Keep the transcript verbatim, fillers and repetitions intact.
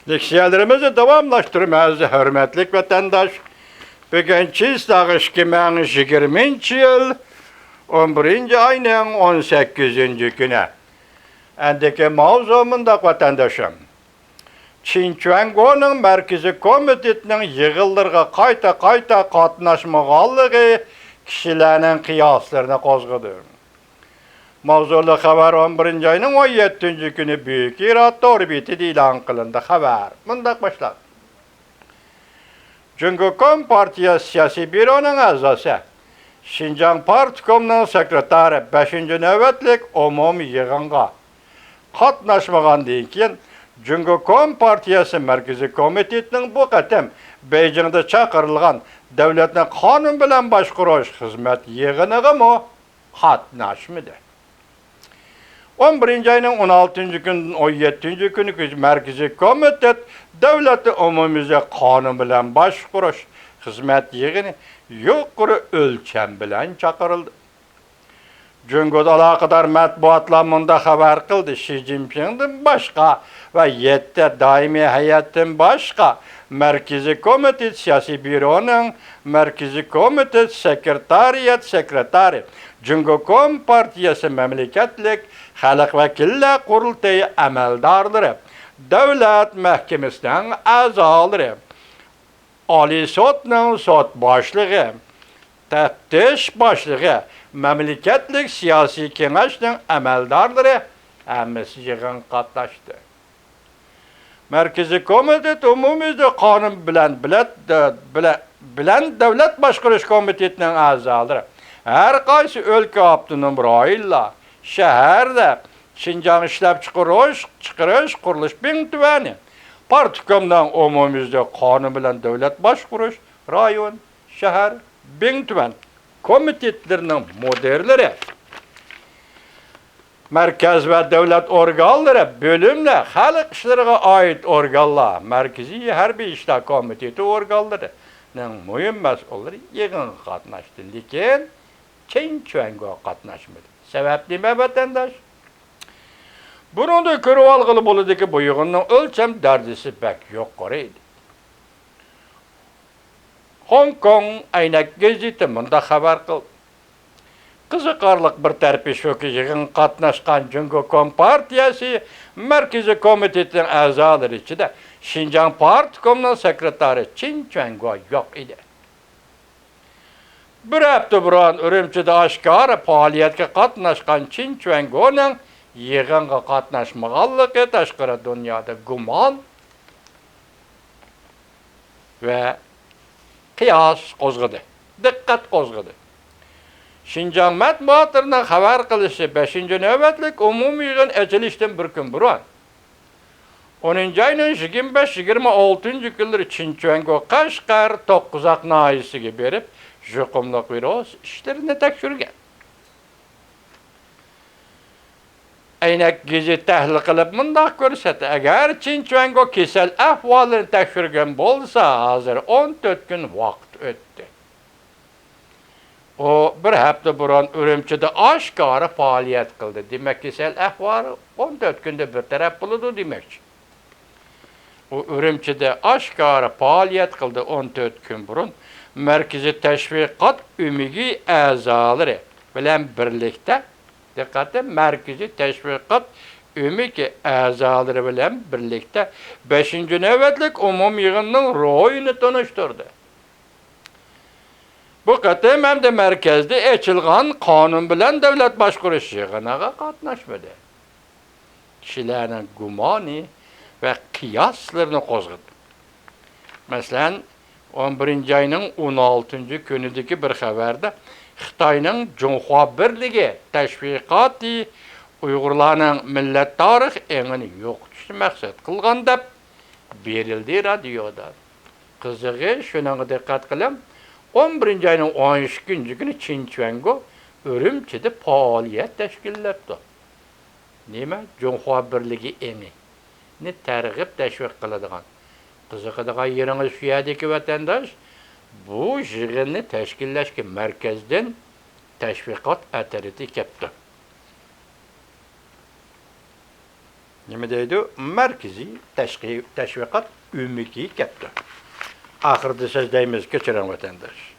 لېكسىيەلىرىمىزنى داۋاملاشتۇرىمىز، ھۆرمەتلىك ۋەتەنداش. بۈگۈن چىسلاغ ئىككى مىڭ يىگىرمىنچى يىل ئون بىرىنچى ئاينىڭ ئون سەككىزىنچى كۈنى. ئەندىكى ماۋزۇ مۇنداق، ۋەتەنداشلار. چىن چۈەنگونىڭ مەركىزىي كومىتېتىنىڭ يىغىنلىرىغا قايتا-قايتا قاتناشمىغانلىقى كىشىلەرنىڭ قىياسلىرىنى قوزغىدى. ماۋزۇلۇق خەۋەر ئون بىرىنچى ئاينىڭ ئون يەتتىنچى كۈنى بۈيۈك ھىرات تور بېتىدە ئېلان قىلىندى. خەۋەر مۇنداق باشلانغان. جۇڭگو كومپارتىيە سىياسىي بيۇرونىڭ ئەزاسى، شىنجاڭ پارتكومنىڭ سېكرېتارى بەشىنچى نۆۋەتلىك ئومۇمىي يىغىنغا قاتناشمىغاندىن كېيىن، جۇڭگو كومپارتىيەسى مەركىزىي كومىتېتىنىڭ بۇ قېتىم بېيجىڭدا چاقىرىلغان دۆلەتنى قانۇن بىلەن باشقۇرۇش خىزمەت يىغىنىغىمۇ قاتناشمىدى. ئون بىرىنچى ئاينىڭ ئون ئالتىنچى كۈنىدىن ئون يەتتىنچى كۈنىگىچە مەركىزىي كومىتېت دۆلەتنى ئومۇميۈزلۈك قانۇن بىلەن باشقۇرۇش خىزمەت يىغىنى يۇقىرى ئۆلچەم بىلەن چاقىرىلدى. جۇڭگودا ئالاقىدار مەتبۇئاتلار مۇنداق خەۋەر قىلدى: شى جىنپىڭدىن باشقا ۋە يەتتە دائىمىي ھەيئەتتىن باشقا مەركىزىي كومىتېت سىياسىي بيۇرونىڭ، مەركىزىي كومىتېت سېكرېتارىيەت سېكرېتارى، جۇڭگو كومپارتىيەسى مەملىكەتلىك خەلق ۋەكىللەر قۇرۇلتىيى ئەمەلدارلىرى، دۆلەت مەھكىمىسىنىڭ ئەزالىرى، ئالىي سوتنىڭ سوت باشلىقى، تەپتىش باشلىقى، مەملىكەتلىك سىياسىي كېڭەشنىڭ ئەمەلدارلىرى ھەممىسى يىغىنغا قاتناشتى. مەركىزىي كومىتېت ئومۇميۈزلۈك قانۇن بىلەن، بىلەت-، بىلە-، بىلەن دۆلەت باشقۇرۇش كومىتېتىنىڭ ئەزالىرى، ھەر قايسى ئۆلكە، ئاپتونوم رايونلار، شەھەردە شىنجاڭ ئىشلەپچىقىرىش، چىقىرىش، قۇرۇلۇش بىڭتۈەنى پارتكومنىڭ ئومۇميۈزلۈك قانۇن بىلەن دۆلەت باشقۇرۇش رايون، شەھەر، بىڭتۈەن كومىتېتلىرىنىڭ مۇدىرلىرى، مەركەز ۋە دۆلەت ئورگانلىرى، بۆلۈملەر، خەلق ئىشلىرىغا ئائىت ئورگانلار، مەركىزىي ھەربىي ئىشلار كومىتېتى ئورگانلىرىنىڭ مۇھىم مەسئۇللىرى يىغىنغا قاتناشتى، لېكىن چېن چۈەنگو قاتناشمىدى. سەۋەب نېمە، ۋەتەنداش؟ بۇنىڭدىن كۆرۈۋالغىلى بولىدۇكى، بۇ يىغىننىڭ ئۆلچەم دەرىجىسى بەك يۇقىرى ئىدى. خوڭكوڭ ئەينەك گېزىتى مۇنداق خەۋەر قىلدى: قىزىقارلىق بىر تەرىپى شۇكى، يىغىنغا قاتناشقان جۇڭگو كومپارتىيەسى مەركىزىي كومىتېتىنىڭ ئەزالىرى ئىچىدە شىنجاڭ پارتكومنىڭ سېكرېتارى چېن چۈەنگو يوق ئىدى. بىر ھەپتە بۇرۇن ئۈرۈمچىدە ئاشكارا پائالىيەتكە قاتناشقان چېن چۈەنگونىڭ يىغىنغا قاتناشمىغانلىقى تاشقىرى دۇنيادا گۇمان ۋە قىياس قوزغىدى، دىققەت قوزغىدى. شىنجاڭ مەتبۇئاتلىرىنىڭ خەۋەر قىلىشىچە، بەشىنچى نۆۋەتلىك ئومۇمىي يىغىن ئېچىلىشتىن بىر كۈن بۇرۇن، ئونىنچى ئاينىڭ يىگىرمە بەش، يىگىرمە ئالتىنچى كۈنلىرى چېن چۈەنگو قەشقەر، توققۇزاق ناھىيەسىگە بېرىپ، يۇقۇملۇق ۋىرۇس ئىشلىرىنى تەكشۈرگەن. ئەينەك گېزىت تەھلىل قىلىپ مۇنداق كۆرسەتتى: ئەگەر چېن چۈەنگو كېسەل ئەھۋالىنى تەكشۈرگەن بولسا، ھازىر ئون تۆت كۈن ۋاقىت ئۆتتى. ئۇ بىر ھەپتە بۇرۇن ئۈرۈمچىدە ئاشكارا پائالىيەت قىلدى. دېمەك، كېسەل ئەھۋالى ئون تۆت كۈندە بىر تەرەپ بولىدۇ دېمەكچى. ئۇ ئۈرۈمچىدە ئاشكارا پائالىيەت قىلدى. ئون تۆت كۈن بۇرۇن مەركىزىي تەشۋىقات ئۆمىكى ئەزالىرى بىلەن بىرلىكتە، دىققەت، مەركىزىي تەشۋىقات ئۆمىكى ئەزالىرى بىلەن بىرلىكتە بەشىنچى نۆۋەتلىك ئومۇمىي يىغىننىڭ روھىنى تونۇشتۇردى. بۇ قېتىم ئەمدى مەركەزدە ئېچىلغان قانۇن بىلەن دۆلەت باشقۇرۇش يىغىنىغا قاتناشمىدى. كىشىلەرنىڭ گۇمانى ۋە قىياسلىرىنى قوزغىدى. مەسىلەن، ئون بىرىنچى ئاينىڭ ئون ئالتىنچى كۈنىدىكى بىر خەۋەردە، خىتاينىڭ جۇڭخۇا بىرلىكى تەشۋىقاتى ئۇيغۇرلارنىڭ مىللەت تارىخ ئېڭىنى يوقىتىشنى مەقسەت قىلغان، دەپ بېرىلدى رادىيودا. قىزىقى، شۇنىڭغا دىققەت قىلىڭ، ئون بىرىنچى ئاينىڭ ئون ئىككىنچى كۈنى چېن چۈەنگو ئۈرۈمچىدە پائالىيەت تەشكىللەپتۇ. نېمە؟ جۇڭخۇا بىرلىكى ئېڭىنى تەرغىب، تەشۋىق قىلىدىغان. قىزىقىدىغان يېرىڭىز شۇ يەردىكى، ۋەتەنداش، بۇ يىغىننى تەشكىللەشكە مەركەزدىن تەشۋىقات ئەترىتى كەپتۇ. نېمە دەيدۇ؟ مەركىزىي تەشقى-، تەشۋىقات ئۆمىكى كەپتۇ. ئاخىرىدا سۆزلەيمىز، كەچۈرۈڭ ۋەتەنداش.